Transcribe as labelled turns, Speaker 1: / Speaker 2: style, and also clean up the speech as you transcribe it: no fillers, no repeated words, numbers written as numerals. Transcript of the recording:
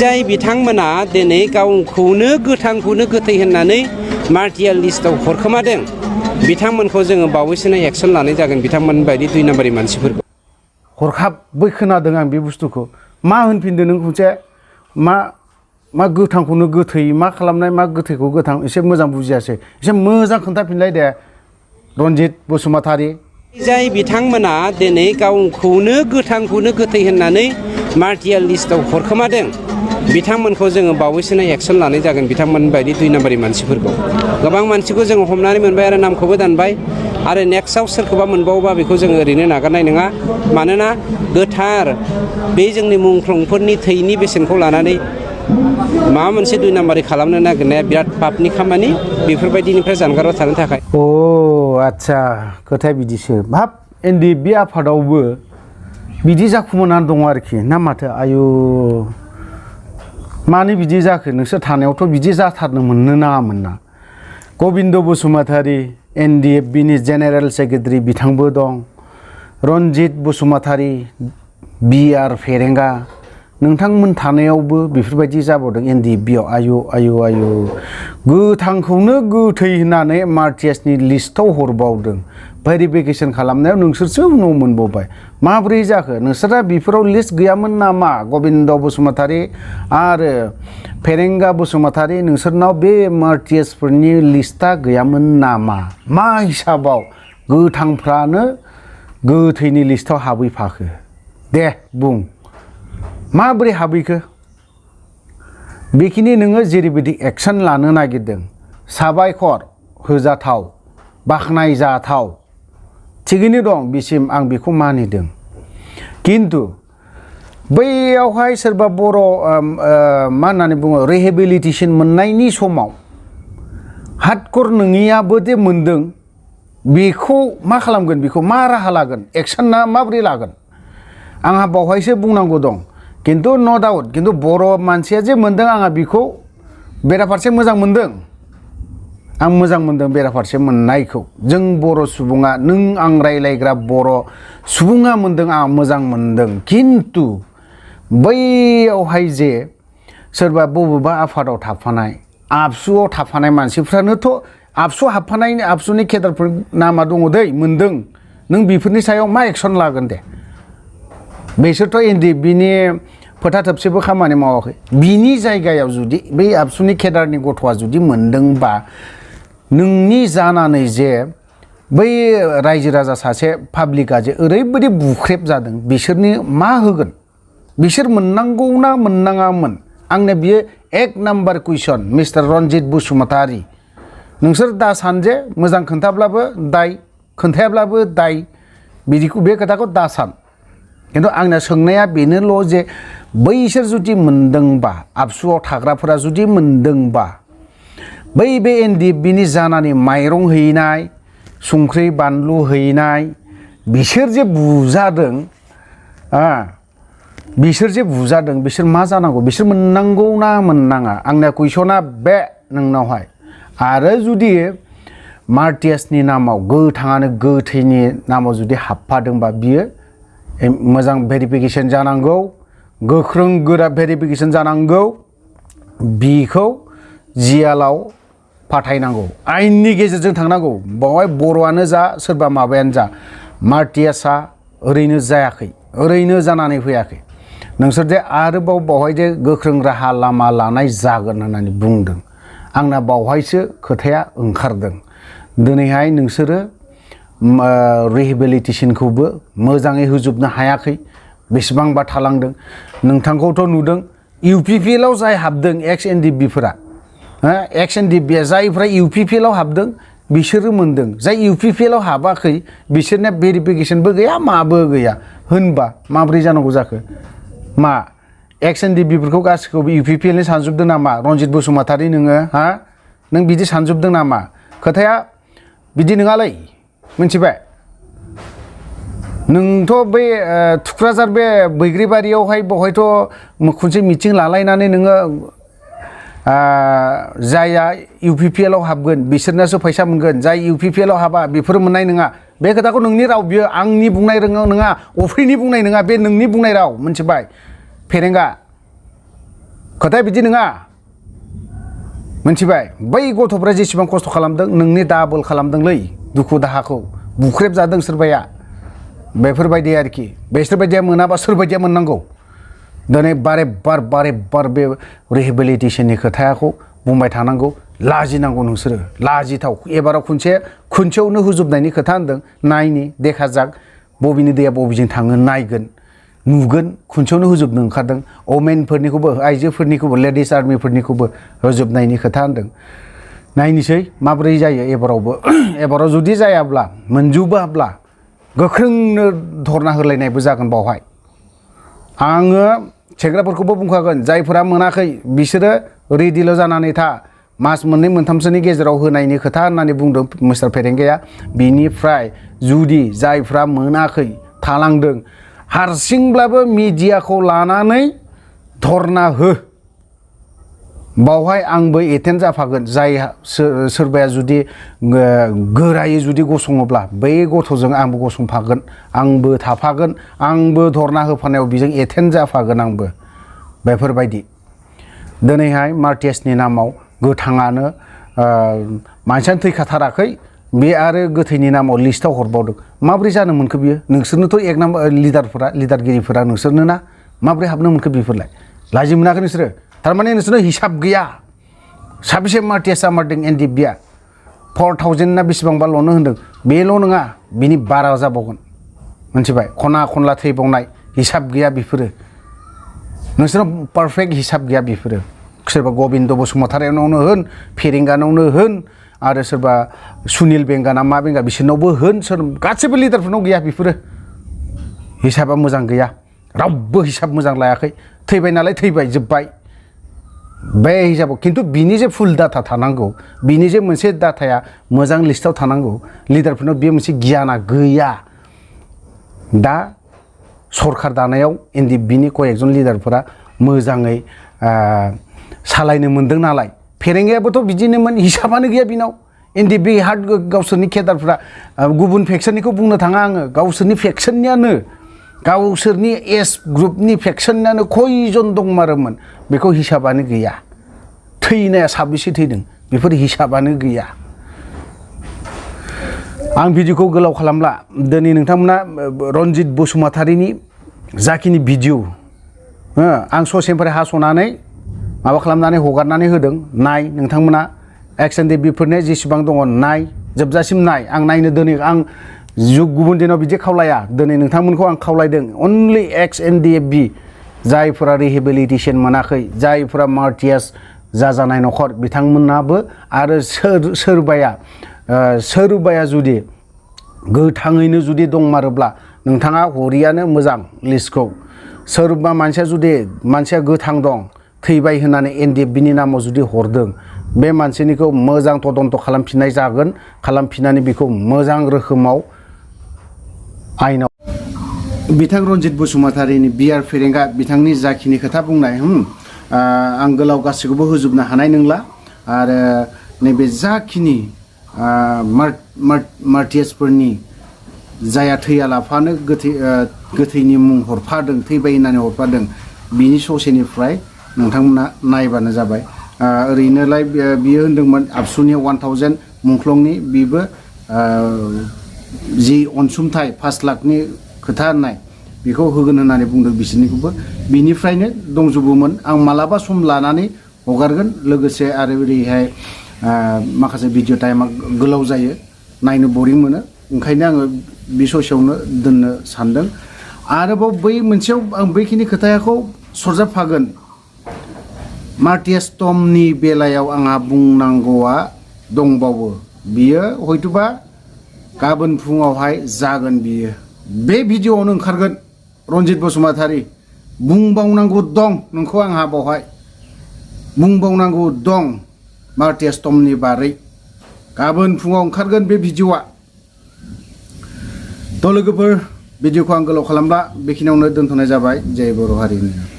Speaker 1: जाय बिथांमोना दिनै गावखौनो गोथांखौनो गोथै होननानै मार्टियाल लिस्टआव हरखोमादों बिथांमोनखौ जोङो बावैसोनो एक्सन लानाय जागोन बिथांमोन बायदि 2 नाम्बारनि मानसिफोरखौ
Speaker 2: हरखाबै खोनादों आं बे बुस्थुखौ मा होनफिनदों नों खनसे मा गोथांखौनो गोथै मा खालामनाय मा गोथैखौ गोथां एसे मोजां बुजियासै एसे मोजां खोन्थाफिनलाय दे रनजित बसुमतारी
Speaker 1: जाय बिथांमोना दिनै गावखौनो गोथांखौनो गोथै होननानै मार्टियाल लिस्टआव हरखोमादों बिथांमोनखौ जोङो बावैसोनो एक्सन लानाय जागोन बिथांमोन बायदि 2 नाम्बारनि मानसिफोरखौ गोबां मानसिखौ जोङो हमनानै मोनबाय आरो नामखौबो दानबाय आरो नेक्स्टआव सोरखौबा मोनबावोबा बेखौ जोङो ओरैनो नागारनाय नङा मानोना गोथार बे जोंनि मुंख्लंफोरनि थैनि बेसेनखौ लानानै माबा मोनसे 2 नाम्बारि खालामनो नागिरनाया बिराद पापनि खामानि बेफोरबायदिनिफ्राय जानगाराव थानो थाखाय
Speaker 2: आच्छा खोथाया बिदिसो भाब एनडिएफबि आफादावबो बिदि जाखुमानानै दङ आरोखि ना माथो आयु मानो बिदि जाखो नोंसोर थानायावथ' बिदि जाथारनो मोननो नाङामोन ना गबिन्द बसुमतारी एनडिएफबिनि जेनेरेल सेक्रेटारि बिथांबो दं रनजित बसुमतारी बिआर फेरेंगा नोंथांमोन थानायावबो बेफोरबायदि जाबावदों एनडिएफबियाव आयु गोथांखौनो गोथै होननानै मार्टियासनि लिस्टआव हरबावदों भेरिफिकेसन खालामनायाव नोंसोरसो उनाव मोनबावबाय माब्रै जाखो नोंसोरा बेफोराव लिस्ट गैयामोन नामा गबिन्द बसुमतारी आरो फेरेंगा बसुमतारी नोंसोरनाव बे मार्टियासफोरनि लिस्टआ गैयामोन नामा मा हिसाबाव गोथांफ्रानो गोथैनि लिस्टआव हाबैफाखो दे बुं माबोरै हाबैखो बेखिनि नोङो जेरैबायदि एक्सन लानो नागिरदों साबायखर होजाथाव बाख्नायजाथाव थिगैनो दं बिसिम आं बेखौ मानिदों किन्तु बैयावहाय सोरबा बर' मा होननानै बुङो रिहेबिलिटेसन मोननायनि समाव हार्डकर नङियाबो दे मोनदों बेखौ मा खालामगोन बेखौ मा राहा लागोन एक्सना माबोरै लागोन आंहा बावहायसो बुंनांगौ दं किन्तु न' डाउट किन्तु बर' मानसिया जे मोनदों आंहा बेखौ बेराफारसे मोजां मोनदों आं मोजां मोनदों बेराफारसे मोननायखौ जों बर' सुबुङा नों आं रायलायग्रा बर' सुबुङा मोनदों आं मोजां मोनदों किन्तु बैयावहाय जे सोरबा बबेबा आफादाव थाफानाय आबसुआव थाफानाय मानसिफ्रानोथ' आबसु हाबफानायनि आबसुनि केडारफोर नामा दङ दै मोनदों नों बेफोरनि सायाव मा एक्सन लागोन दे बेसोरथ' एनडिएफबिनि फोथा थोबसेबो खामानि मावाखै बिनि जायगायाव जुदि बै आबसुनि केडारनि गथ'आ जुदि मोनदोंबा नोंनि जानानै जे बै रायजो राजा सासे पाब्लिकआ जे ओरैबायदि बुख्रेब जादों बिसोरनि मा होगोन बिसोर मोननांगौ ना मोननाङामोन आंनो बियो 1 नाम्बार कुइसन मिस्टार रनजित बसुमतारी नोंसोर दा सान जे मोजां खोन्थाब्लाबो दाय खोन्थायाब्लाबो दाय बिदिखौ बे खोथाखौ दा सान किन्तु आंना सोंनाया बेनोल' जे बैसोर जुदि मोनदोंबा आबसुआव थाग्राफोरा जुदि मोनदोंबा बै बे एनडिएफबिनि जानानै माइरं हैनाय संख्रि बानलु हैनाय बिसोर जे बुजादों बिसोर मा जानांगौ बिसोर मोननांगौ ना मोननाङा आंना कुइसना बे नोंनावहाय आरो जुदि मार्टियासनि नामाव गोथाङानो गोथैनि नामाव जुदि हाबफादोंबा बियो मोजां भेरिफिकेसन जानांगौ गोख्रों गोरा भेरिफिकेसन जानांगौ बिखौ जियालाव फाथायनांगौ आयेननि गेजेरजों थांनांगौ बावहाय बर'आनो जा सोरबा माबायानो जा मार्टियासआ ओरैनो जायाखै ओरैनो जानानै फैयाखै नोंसोर जे आरोबाव बावहाय जे गोख्रों राहा लामा लानाय जागोन होननानै बुंदों आंना बावहायसो खोथाया ओंखारदों दिनैहाय नोंसोरो रिहेबिलिटेसनखौबो मोजाङै होजोबनो हायाखै बेसेबांबा थालांदों नोंथांखौथ' नुदों इउपिपिएलआव जाय हाबदों एक्स एनडिएफबिफोरा एक्स एनडिएफबिया जायफ्रा इउपिपिएलआव हाबदों बिसोरो मोनदों जाय इउपिपिएलआव हाबाखै बिसोरना भेरिफिकेसनबो गैया माबो गैया होनबा माब्रै जानांगौ जाखो मा एक्स एनडिएफबिफोरखौ गासिखौबो इउपिपिएलनि सानजोबदों नामा रनजित बसुमतारी नोङो नों बिदि सानजोबदों नामा खोथाया बिदि नङालै मिथिबाय नोंथ' बै थुक्राझार बे बैग्रिबारियावहाय बहायथ' खनसे मिटिं लालायनानै नोङो जायआ इउपिपिएलआव हाबगोन बिसोरनासो फैसा मोनगोन जाय इउपिपिएलआव हाबा बेफोर मोननाय नङा बे खोथाखौ नोंनि राव बियो आंनि बुंनाय रोङो नङा अफ्रिनि बुंनाय नङा बे नोंनि बुंनाय राव मिथिबाय फेरेंगा खोथाया बिदि नङा मिथिबाय बै गथ'फ्रा जेसेबां खस्थ' खालामदों नोंनि डाबल खालामदोंलै दुखु दाहाखौ बुख्रेब जादों सोरबाया बेफोरबायदि आरोखि बेसोरबायदिया मोनाबा सोरबायदिया मोननांगौ दिनै बारे बार बे रिहेबिलिटेसननि खोथाखौ बुंबाय थानांगौ लाजिनांगौ नोंसोरो लाजिथाव एबाराव खनसेयावनो होजोबनायनि खोथा होनदों नायनि देखा जाक बबेनि दैया बबेजों थाङो नायगोन नुगोन खनसेयावनो होजोबनो ओंखारदों अमेनफोरनिखौबो आइजोफोरनिखौबो लेडिस आर्मिफोरनिखौबो होजोबनायनि खोथा होनदों नायनोसै माब्रै जायो एबारावबो एबाराव जुदि जायाब्ला मोनजोबाब्ला गोख्रोंनो धरना होलायनायबो जागोन बावहाय आङो सेंग्राफोरखौबो बुंखागोन जायफोरा मोनाखै बिसोरो रेडिल' जानानै था मास मोननै मोनथामसोनि गेजेराव होनायनि खोथा होननानै बुंदों मिस्टार फेरेंगाया बिनिफ्राय जुदि जायफ्रा मोनाखै थालांदों हारसिंब्लाबो मिडियाखौ लानानै धरना हो बावहाय आंबो एटेन्ड जाफागोन जाय सोरबाया जुदि गोरायै जुदि गसङोब्ला बै गथ'जों आंबो गसंफागोन आंबो थाफागोन आंबो धरना होफानायाव बिजों एटेन्ड जाफागोन आंबो बेफोरबायदि दिनैहाय मार्टियासनि नामाव गोथाङानो मानसियानो थैखाथाराखै बे आरो गोथैनि नामाव लिस्टआव हरबावदों माब्रै जानो मोनखो बियो नोंसोरनोथ' एक नाम्बार लिडारगिरिफोरा नोंसोरनो ना माब्रै हाबनो मोनखो बेफोरलाय लाजि मोनाखै नोंसोरो थारमाने नोंसोरनो हिसाब गैया साबेसे मार्टियासआ मारदों एनडिएफबिआ 4000 ना बेसेबांबाल'नो होनदों बेल' नङा बिनि बारा जाबावगोन मिथिबाय खना खनला थैबावनाय हिसाब गैया बेफोरो नोंसोरनाव पारफेक्ट हिसाब गैया बेफोरो सोरबा गबिन्द बसुमतारियावनो होन फेरेंगानावनो होन आरो सोरबा सुनिल बेंगा ना मा बेंगा बिसोरनावबो होन सोर गासैबो लिडारफोरनाव गैया बेफोरो हिसाबा मोजां गैया रावबो हिसाब मोजां लायाखै थैबाय नालाय थैबाय जोब्बाय बे हिसाबाव खिन्थु बिनि जे फुल डाटा थानांगौ बिनि जे मोनसे डाटाया मोजां लिस्टआव थानांगौ लिडारफोरनाव बे मोनसे गियाना गैया दा सरखार दानायाव एनडिएफबिनि कयेकजन लिडारफोरा मोजाङै सालायनो मोनदों नालाय फेरेंगायाबोथ' बिदिनोमोन हिसाबानो गैया बिनाव एनडिएफबि हार्ड गावसोरनि केडारफ्रा गुबुन फेक्सननिखौ बुंनो थाङा आङो गावसोरनि फेक्सननियानो गावसोरनि एस ग्रुपनि फेक्सननियानो खयजन दंमारोमोन बेखौ हिसाबानो गैया थैनाया साबेसे थैदों बेफोर हिसाबानो गैया आं भिडिअखौ गोलाव खालामला दिनै नोंथांमोना रनजित बसुमतारिनि जाखिनि भिडिअ आं ससेनिफ्राय हास'नानै माबा खालामनानै हगारनानै होदों नाय नोंथांमोना एक्स एनडिएफबिफोरनो जेसेबां दङ नाय जोबजासिम नाय आं नायनो दिनै आं गुबुन दिनाव बिदि खावलाया दिनै नोंथांमोनखौ आं खावलायदों अनलि एक्स एनडिएफबि जायफोरा रिहेबिलिटेसन मोनाखै जायफोरा मार्टियास जाजानाय न'खर बिथांमोनाबो आरो सोरबाया जुदि गोथाङैनो जुदि दंमारोब्ला नोंथाङा हरियानो मोजां लिस्टखौ सोरबा मानसिया गोथां दं थैबाय होननानै एनडिएफबिनि नामाव जुदि हरदों बे मानसिनिखौ मोजां तदन्त खालामफिननाय जागोन खालामफिननानै बेखौ मोजां रोखोमाव आयेनाव बिथां रनजित बसुमतारिनि बिआर फेरेंगा बिथांनि जाखिनि खोथा बुंनाय आं गोलाव गासैखौबो होजोबनो हानाय नंला आरो नैबे जाखिनि मार्टियासफोरनि जाया थैयालाफानो गोथैनि मुं हरफादों थैबाय होननानै हरफादों बिनि ससेनिफ्राय नोंथांमोना नायबानो जाबाय ओरैनोलाय बियो होनदोंमोन आबसुनि 1000 मुंख्लंनि बेबो जि अनसुंथाइ 5 लाखनि खोथा होननाय बेखौ होगोन होननानै बुंदों बिसोरनिखौबो बिनिफ्रायनो दंजोबोमोन आं मालाबा सम लानानै हगारगोन लोगोसे आरो ओरैहाय माखासे भिडिअ टाइमा गोलाव जायो नायनो बरिं मोनो ओंखायनो आङो बे ससेयावनो दोननो सानदों आरोबाव बै मोनसेयाव आं बैखिनि खोथाखौ सरजाबफागोन मार्टियास टमनि बेलायाव आंहा बुंनांगौआ दंबावो बियो हयथ'बा गाबोन फुङावहाय जागोन बियो बे भिडिअआवनो ओंखारगोन रनजित बसुमतारि बुंबावनांगौ दं नोंखौ आंहा बावहाय बुंबावनांगौ दं मार्टियास टमनि बारै गाबोन फुङाव ओंखारगोन बे भिडिअआ थ' लोगोफोर भिडिअखौ आं गोलाव खालामला बेखिनियावनो दोनथ'नाय जाबाय जय बर' हारिनि